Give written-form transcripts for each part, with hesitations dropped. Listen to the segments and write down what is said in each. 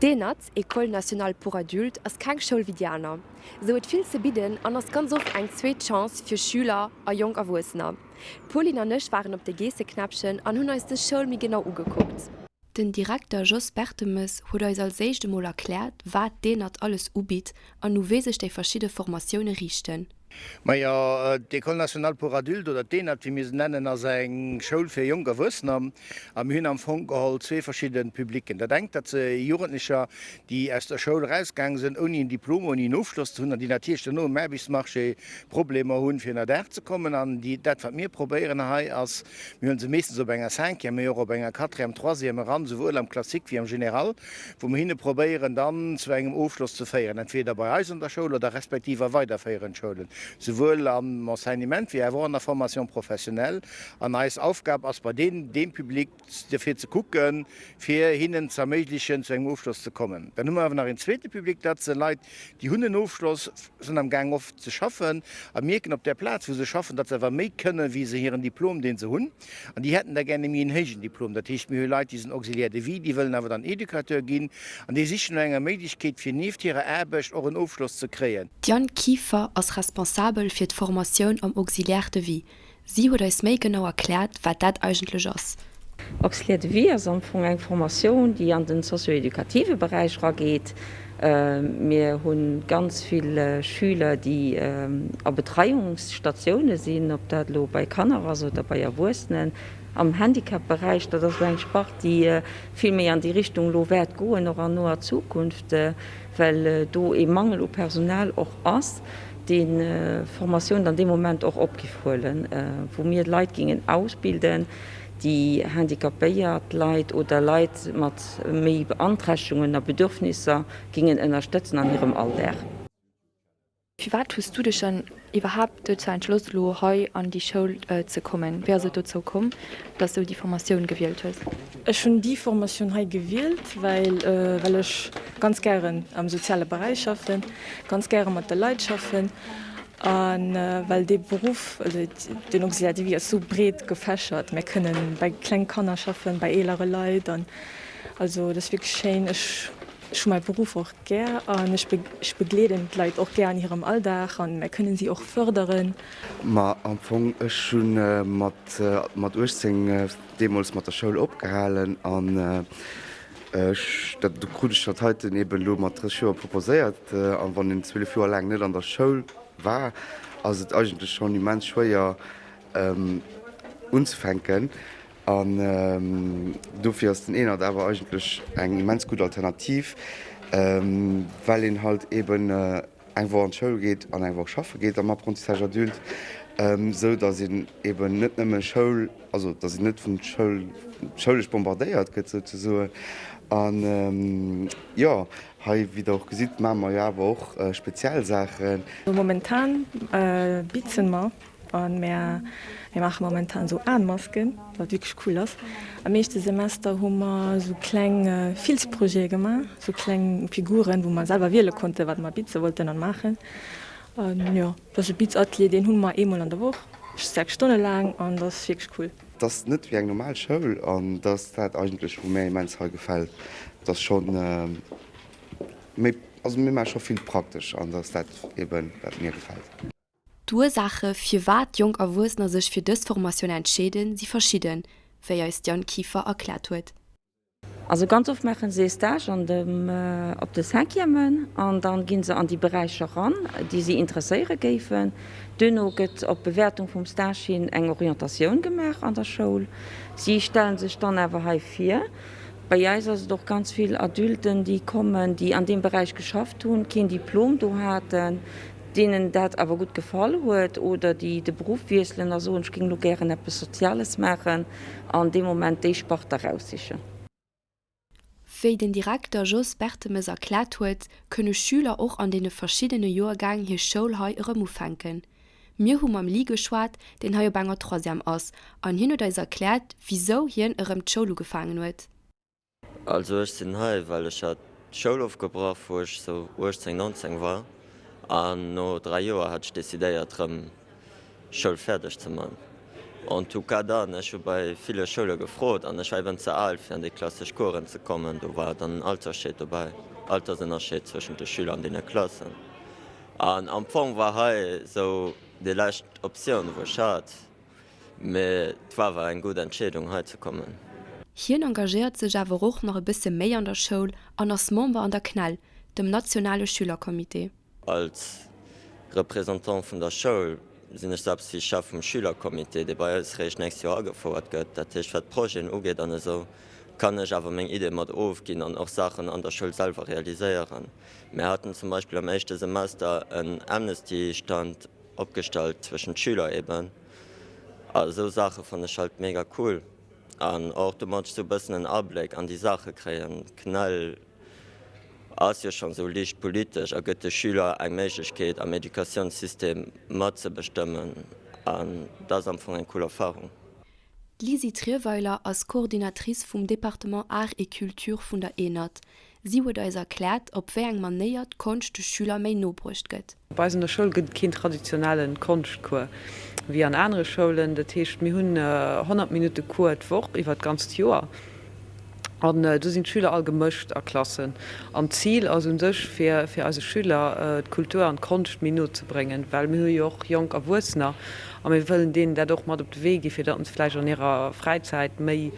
D'ENAD, École nationale pour adultes, ass keng Schoul wéi déi aner. Se huet vill ze bidden an ass ganz oft eng zweet Chance fir Schüler a jonk Erwuessener. D'Pauline an ech waren op de Geesseknäppchen an hunn eis dës Schoul méi genau ugekuckt. Den Direkter Jos Bertemes huet eis als éischt emol erkläert, wat d'ENAD alles ubitt an u wee sech déi verschidde Formatioune riichten. Majo, d'École nationale pour adultes, oder d'ENAD wéi mir se nennen, ass eng Schoul fir jonk Erwuessener. A mir hunn am Fong geholl zwee verschidde Publicken. Dat engt, dat si Jugendlecher, déi aus der Schoul erausgaange sinn ouni en Diplom, ouni en Ofschloss ze hunn an déi natierlech duerno um Aarbechtsmarché Problemer hunn, fir ënner Daach ze kommen. An déi, dat wat mir probéieren hei ass, mir huele se meeschtens op enger Cinquième, mee och op enger Quatrième, Troisième eran, souwuel am Classique wéi am Général, wou mer hinne probéieren dann zu engem Ofschloss ze féieren, entweder bei eis an der Schoul oder respektiv a weiderféierend Schoulen, souwuel am Enseignement wéi awer och an der Formation professionnelle. An eis Aufgab ass bei deem deem Public derfir ze kucken, fir hinnen ze erméiglechen, zu engem Ofschloss ze kommen. Dann hu mer awer nach een zweete Public, dat si Leit, déi hunn en Ofschloss, sinn am Gaang oft ze schaffen a mierken op där Plaz, wou se schaffen, datt se awer méi kënnen, wéi se hiren Diplom, dee se hunn. An déi hätten da gär méi en héijen Diplom. Dat heescht, mir hu Leit, déi sinn Auxiliaire de vie, déi wëllen awer dann Educateur ginn an déi sichen no enger Méiglechkeet, fir nieft hirer Aarbecht och en Ofschloss ze kréien. D'Diane Kieffer ass responsabel fir d'Formatioun am Auxiliaire de vie. Si huet eis méi genau erkläert, wat dat eigentlech ass. Auxiliaire de vie ass am Fong eng Formatioun, déi an de socio-educative Beräich erageet. Mir hu ganz vill Schüler, déi a Betreiungsstatioune sinn, ob dat elo bei Kanner ass oder bei Erwuessenen. Am Handicap-Beräich, dat ass elo eng Spart, déi vill méi an déi Richtung elo wäert goen, och an noer Zukunft, well do ee Mangel u Personal och ass, déi Formatioun dann dee Moment och op géif huelen, wou mir Leit géingen ausbilden, déi handicapéiert Leit oder Leit mat méi Beanträchtegungen a Bedürfnisser gingen ënnerstëtzen an hirem Alldag. Firwat hues du dech dann iwwerhaapt dozou entschloss elo hei an déi Schoul ze kommen? Wéi ass et dozou komm, dass du déi Formatioun gewielt hues? Ech hunn déi Formatioun hei gewielt, well well ech ganz gären am soziale Beräich schaffen, ganz gäre mat de Leit schaffen A well dee Beruff, also den Auxiliaire de vie ass esou breet gefächert, mir kënnen bei kleng Kanner schaffen, bei eelere Leit an also dat ass wierklech schéin. Ech hu mäi Beruff och gär an ech begleeden d'Leit och gär an hirem Alldag an mir kënnen si och fërderen. Ma am Fong, ech hu mat mat 18 deemools mat der Schoul opgehalen an ech dat do krut ech dat heiten eben elo mat 30 Joer proposéiert. An wann een 12 Joer laang net an der Schoul war, ass et eigentlech schonn immens schwéier unzefänken. An dofir ass den ENAD awer eigentlech eng immens gutt Alternativ, well een halt eben eng Woch an d'Schoul geet an eng Woch schaffe geet am Apprentissage adulte, esou datt een eben net nëmme Schoul, also datt een net vun Schoul, schoulesch bombardéiert gëtt souzesoen. An jo, hei, wéi Der och gesitt, maache mer jo awer och speziell Saachen. Momentan bitzen mer An mär mir maache momentan esou Aenmasken, wat wierklech cool ass. Am éischte Semester hu mer esou kleng Filzprojete gemaach, esou kleng Figuren, wou mer selwer wiele konnten, wat mer bitze wollten an maachen. An jo, dat ass e Bitzatelier, deen hu mer eemol an der Woch, 6 Stonne laang, an dat ass wierklech cool. Et ass net wéi eng normal Schoul an dat ass dat eigentlech, wou mär immens hei gefält. Et ass schonn méi, also mir maache scho vill praktesch an dat ass dat eben, wat mir gefält. D'Ursaache firwat jonk Erwuessener sech fir dës Formatioun entscheeden, si verschidden, wéi eis d'Diane Kieffer erkläert huet. Also ganz oft maache se ee Stage an dem, op de Cinquièmen an dann gi se an déi Beräicher ran, déi si interesséiere géifen. Duerno gëtt op Bewäertung vum Stage hin eng Orientatioun gemaach an der Schoul. Si stelle sech dann awer hei vir. Bei eis ass et och ganz vill Adulten, déi kommen, déi an deem Beräich geschafft hunn, keen Diplom do haten, deenen dat awer gutt gefall huet oder déi de Beruff wiesselen a soen, ech géing elo gären eppes Soziales maachen an dee Moment déi Spart eraussichen. Wéi den Direkter Jos Bertemes erkläert huet, kënne Schüler och an deene verschiddene Joergäng hir Schoul hei erëm ufänken. Mir hu mam Lee geschwat, deen hei op enger Troisième ass, an hien huet eis erkläert, wisou hien erëm d'Schoul ugefaangen huet. Also ech sinn hei well ech hat d'Schoul ofgebrach wou ech sou 18, 19 war an no 3 Joer hat ech decidéiert rëm Schoul fäerdeg ze man. En tout cas dann, ech hu bei ville Schoule gefrot an ech war eben ze al fir an déi klassesch Coursen ze kommen. Do war dann en Alterscheed dobäi, Altersënnerscheed zwëschent de Schüler an deene Klassen. An am Fong war hei sou déi lescht Optioun wou ech hat, mee et war awer eng gutt Entscheedung hei ze kommen. Hien engagéiert sech awer och nach e bësse méi an der Schoul an ass Member an der CNEL, dem nationale Schülercomité. Als Représentant vun der Schoul sinn ech selbst wéi Chef vum Schülercomité, dee bei eis réischt nächst Joer agefouert gëtt. Dat heescht, wat d'Projeten ugeet an esou, kann ech awer meng Iddie mat ofginn an och Saachen an der Schoul selwer realiséieren. Mir haten zum Beispill am éischte Semester en Amnesty-Stand opgestallt zwëschent d'Schüler eben. A esou Saache fannen ech halt mega cool an och domat ech esou e bëssen en Abléck an déi Saache kréien. D'CNEL ass jo schonn esou liicht politesch a gëtt de Schüler eng Méiglechkeet am Educatiounssystem matzebestëmmen an dat ass am Fong eng cool Erfarung. D'Lisi Trierweiler ass Coordinatrice vum Département Arts et Culture vun der ENAD. Si huet eis erkläert, op wéi eng Manéier d'Konscht de Schüler méi no bruecht gëtt. Bei eis an der Schoul gëtt et keen traditionelle Konschtcours wéi an anere Schoulen. Dat heescht, mir hunn 100 Minutte Cours d'Woch iwwer d'ganzt Joer an do sinn d'Schüler all gemëscht a Klassen. An d'Zil ass u sech, fir fir eise Schüler d'Kultur an d'Konscht méi no ze bréngen, well mir hu jo och jonk Erwuessener a mir wëllen deenen dat och mat op de Wee gi fir datt se vläicht an hirer Fräizäit méi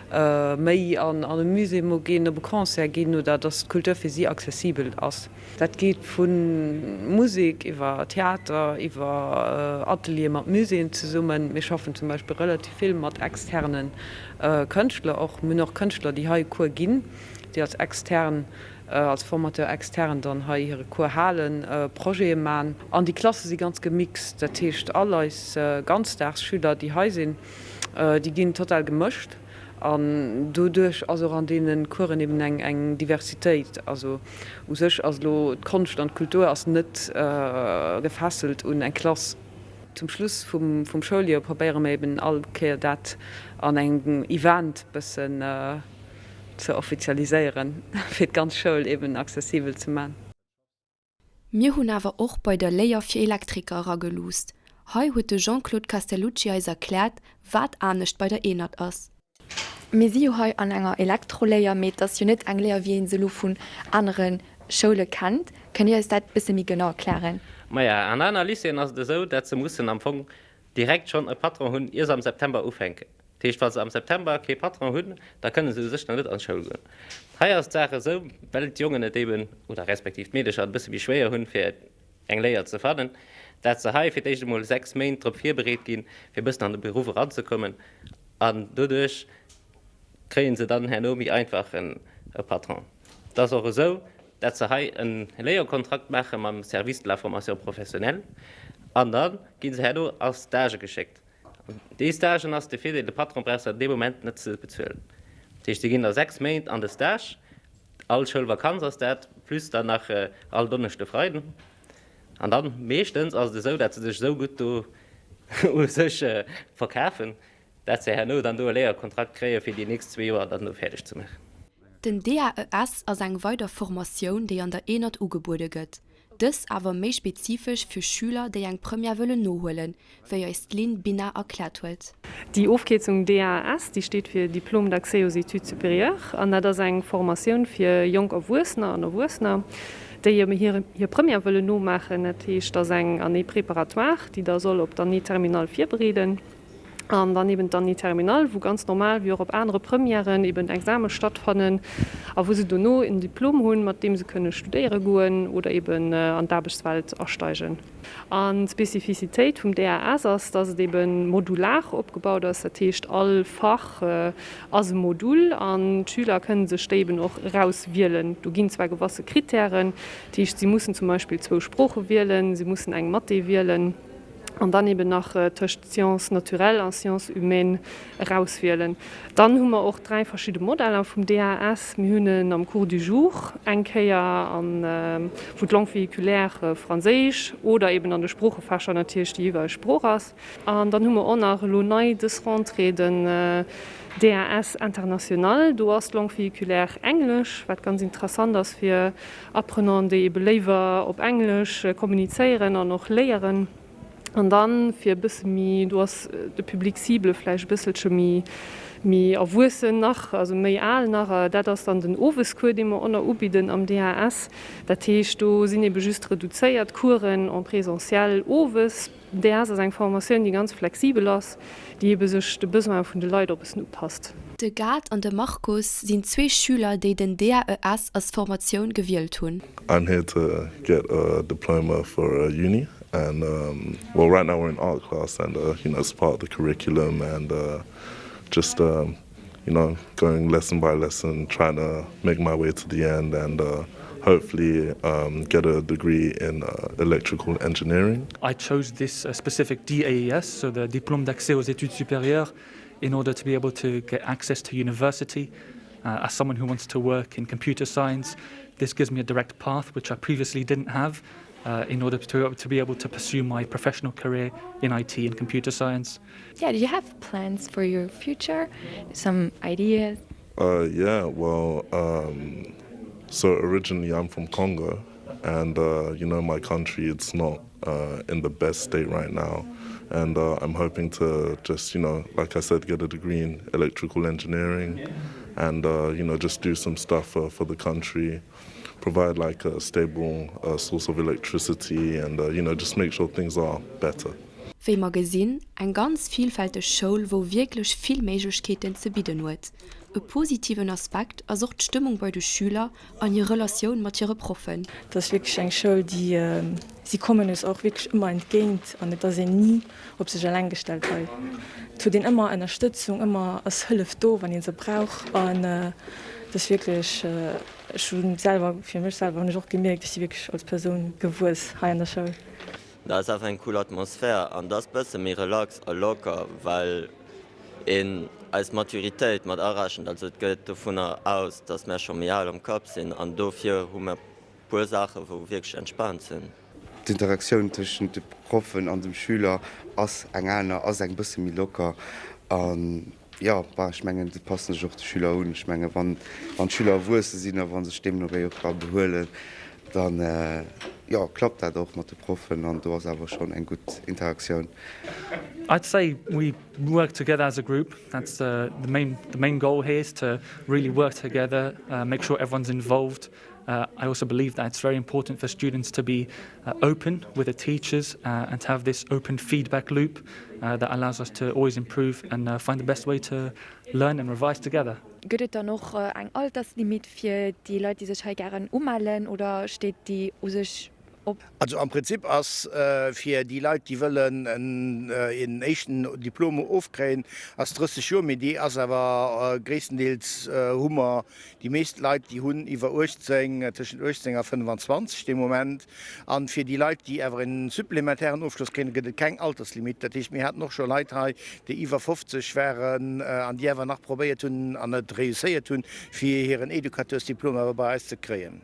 méi an e Musée mol ginn, op e Concert ginn oder datt d'Kultur fir si accessibel ass. Dat geet vu Musek iwwer Theater, iwwer Ateliere mat Muséeën zesummen. Mir schaffen zum Beispill relativ vill mat externe Kënschtler och. Mir hunn och Kënschtler, déi hei e Cours ginn, déi als extern, als Formateur externe dann hei hire Cours halen, Projete man. An déi Klasse si ganz gemixt. Dat heescht, all eis Ganzdagsschüler, déi hei sinn, déi ginn total gemëscht. An doduerch ass och an deene Coursen eben eng Diversitéit. Also u sech ass elo d'Konscht an d'Kultur ass net gefesselt un eng Klass. Zum Schluss vum Schouljoer probéiere mir eben all Kéier dat an engem Event bëssen ze offizialiséieren, fir d'ganz Schoul eben accessibel ze man. Mir hunn awer och bei der Léier fir Elektriker erageluusst. Hei huet de Jean-Claude Castellucci eis erkläert, wat anescht bei der ENAD ass. Mir si jo hei an enger Elektroléier, mee et ass jo net eng Léier, wéi ee se elo vun anere Schoule kennt. Kënnt Dir eis dat e bësse méi genau erklären? Maja, an aner Lycéeën ass et esou, dat se mussen am Fong direkt schonn e Patron hunn, ier se am September ufänken. Dat heescht, wa se am September kee Patron hunn, da kënne se u sech nach net an d'Schoul goen. Hei ass d'Saach esou, well d'Jongen et eeben, oder respektiv d'Meedecher et e bësse méi schwéier hunn, fir eng Léier ze fannen, dat se hei fir d'éischt emol 6 Méint drop virbereet ginn, fir e bëssen an de Beruff eranzekommen an doduerch kréie se dann herno méi einfach e Patron. Et ass och esou, dat se hei e Léierkontrakt maache mam Service de la formation professionnelle an da gi se herno a Stagë geschéckt. An dee Stagen ass de Virdeel, de Patron brauch se an deem Moment net ze bezuelen. Dat heescht, si ginn da 6 Méint an de Stage, all Schoulvakanz ass dat, plus dann nach all Donneschde, Freiden. An dann meeschtens ass et esou, dat se sech esou gutt do u sech verkafen, dat se herno dann do e Léierkontrakt kréie fir déi nächst zwee Joer dann do fäerdeg ze maachen. Den DAES ass eng weider Formatioun, déi an der ENAD ugebuede gëtt. Dës awer méi spezifesch fir Schüler, déi eng Première wëllen nohuelen, wéi eis d'Lynn Binna erkläert huet. Déi Ofkierzung DAES, déi steet fir Diplôme d'accès aux études supérieures an dat ass eng Formatioun fir jonk Erwuessener an Erwuessener, déi hir Première wëllen nomaachen. Dat heescht, dat ass eng Année préparatoire, déi da soll op d'Année terminale virbereeden. An dann eben d'Année terminale, wou ganz normal, wéi och op anere Premièren, eben Exame stattfannen a wou se dono en Diplom hunn, mat deem se kënne studéiere goen oder eben an d'Aarbechtswelt asteigen. An d'Specificitéit vum DAS ass, dass et eben modular opgebaut ass, dat heescht all Fach ass e Modul an d'Schüler kënne sech déi eben och erauswielen. Do ginn zwar gewasse Krittären, dat heescht si mussen zum Beispill zwou Sprooche wielen, si mussen eng Mathé wielen, an dann eben nach tëscht Sciences naturelles a Sciences humaines erauswielen. Dann hu mer och dräi verschidde Modeller vum DAS. Mir hunn en am Cours du jour eng Kéier, an wou d'Langue véhiculaire Franséisch oder eben an de Sproochefächer natierlech déi jeeweileg Sprooch ass. An dann hu mer och nach elo nei dës Rentrée den DAS international. Do ass d'Langue véhiculaire Englesch, wat ganz interessant ass fir Apprenanten, déi ebe léiwer op Englesch kommunizéieren an och léieren. An dann, fir e bësse méi, do ass de Public cible vläicht e bësselche méi, méi erwuessen nach, also méi al nach, dat ass dann den Owescours, dee mer och nach ubidden am DAS. Dat heescht, do sinn ebe just reduzéiert Coursen en présentiel owes. DAS ass eng Formatioun, déi ganz flexibel ass, déi ebe sech de Besoine vun de Leit och e bëssen upasst. De Gad an de Markus sinn zwee Schüler, déi den DAES als Formatioun gewielt hunn. I'm here to get a diploma for uni and well right now we're in art class and you know it's part of the curriculum and just you know going lesson by lesson trying to make my way to the end and hopefully get a degree in electrical engineering. I chose this specific DAES, so the Diplôme d'accès aux études supérieures, in order to be able to get access to university. Uh, as someone who wants to work in computer science, this gives me a direct path which I previously didn't have uh, in order to, to be able to pursue my professional career in IT and computer science. Yeah, do you have plans for your future? Some ideas? Uh, yeah, well, um, so originally I'm from Congo and uh, you know my country it's not uh, in the best state right now and uh, I'm hoping to just you know like I said get a degree in electrical engineering and uh, you know just do some stuff uh, for the country provide like a stable uh, source of electricity and uh, you know just make sure things are better. Wéi mer gesinn, eng ganz vielfälteg Schoul, wou wierklech vill Méiglechkeeten ze bidden huet. E positiven Aspekt ass och d'Stëmmung bei de Schüler an hir Relatioun mat hire Proffen. Et ass wierklech eng Schoul, déi, si kommen eis och wierklech ëmmer entgéint an et ass een ni op sech eleng gestellt hei. Et huet een ëmmer Ënnerstëtzung, ëmmer ass Hëllef do, wann ee se brauch an et ass wierklech, ech hu selwer, fir mech selwer hunn ech och gemierkt, ech si wierklech als Persoun gewuess hei an der Schoul. Dat ass awer eng cool Atmosphär an dat ass bësse méi relax a locker, well een eis Maturitéit mat arechent. Also et gëtt dovunner aus, datt mär scho méi al am Kapp sinn an dofir hu mär puer Saache wou wierklech entspaant sinn. D'Interaktioun tëschent de Proffen an dem Schüler ass eng aner, ass eng bësse méi locker an jo, bah, ech mengen, se passen sech och de Schüler un. Ech menge wann d'Schüler erwuesse sinn a wa sech deemno wéi och da behuelen, dann jo klappt dat och mat de Proffen an do ass awer schonn eng gutt Interaktioun. I'd say we work together as a group, that's the the main the main goal here is to really work together, make sure everyone's involved. I also believe that it's very important for students to be open with the teachers and to have this open feedback loop that allows us to always improve and find the best way to learn and revise together. Gëtt et dann och eng Alterslimit fir déi Leit, déi sech hei gären umellen, oder steet déi u sech op? Also am Prinzip ass fir déi Leit, déi wëllen en éischten Diplom ofkréien, ass 30 Joer, mee déi ass awer gréisstendeels hu mer déi meescht Leit, déi hunn iwwer 18, tëschent 18 a 25 dee Moment. An fir déi Leit, déi awer en supplementairen Ofschloss kréien, gëtt et keng Alterslimite. Dat heescht, mir haten och scho Leit hei, déi iwwer 50 waren an déi awer nach probéiert hunn an et réusséiert hunn, fir hiren Educateursdiplom awer bei eis ze kréien.